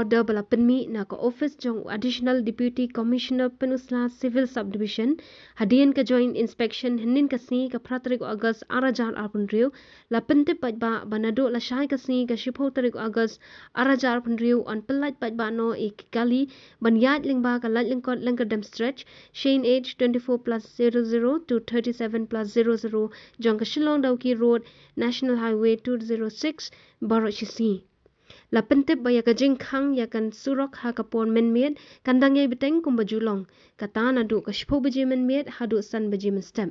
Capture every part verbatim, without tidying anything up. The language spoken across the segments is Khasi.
order ba la pynmih na ka office jong u Additional Deputy Commissioner Pynursla Civil Subdivision hadien ka joint inspection hynnin ka sngi ka phra tarik u August ar hajar arphew hynriew, la pyntip paidbah ba naduh lashai ka sngi ka shiphew tarik u August ar hajar arphew hynriew yn pyllait paidbah noh ïa ki kali ban ïaid lyngba ka laitlyngkot Lyngkyrdem Stretch, Shane H twenty-four plus zero zero to thirty-seven plus zero zero jong ka Shillong Dawki Road, National Highway two zero six, baroh shi sngi. La pyntip ba ïa ka jingkhang ïa ka surok ha ka por mynmiet kan dang ïai bteng kumba ju long, kata naduh ka shiphew baje mynmiet haduh san baje mynstep.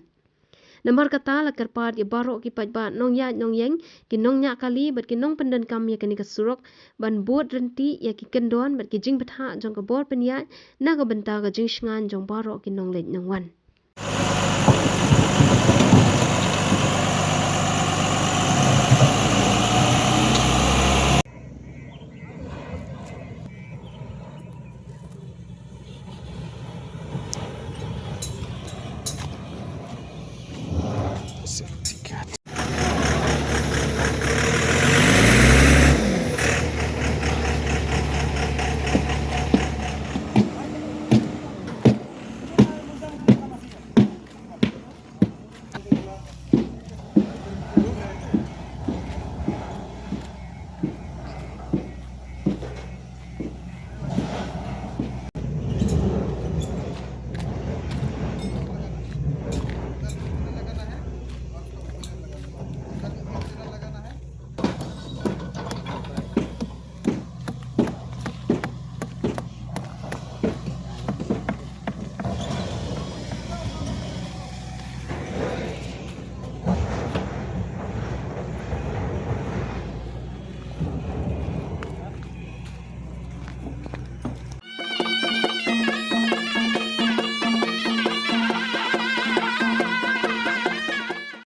Namar kata la kyrpad ïa baroh ki paidbah nongïaid nongïeng, ki nongñiah kali bad ki nongpyndonkam ïa kane ka surok ban bud ryntih ïa ki kyndon bad ki jingbthah jong ka bor pynïaid na ka bynta ka jingshngaiñ jong baroh ki nongleit nongwan.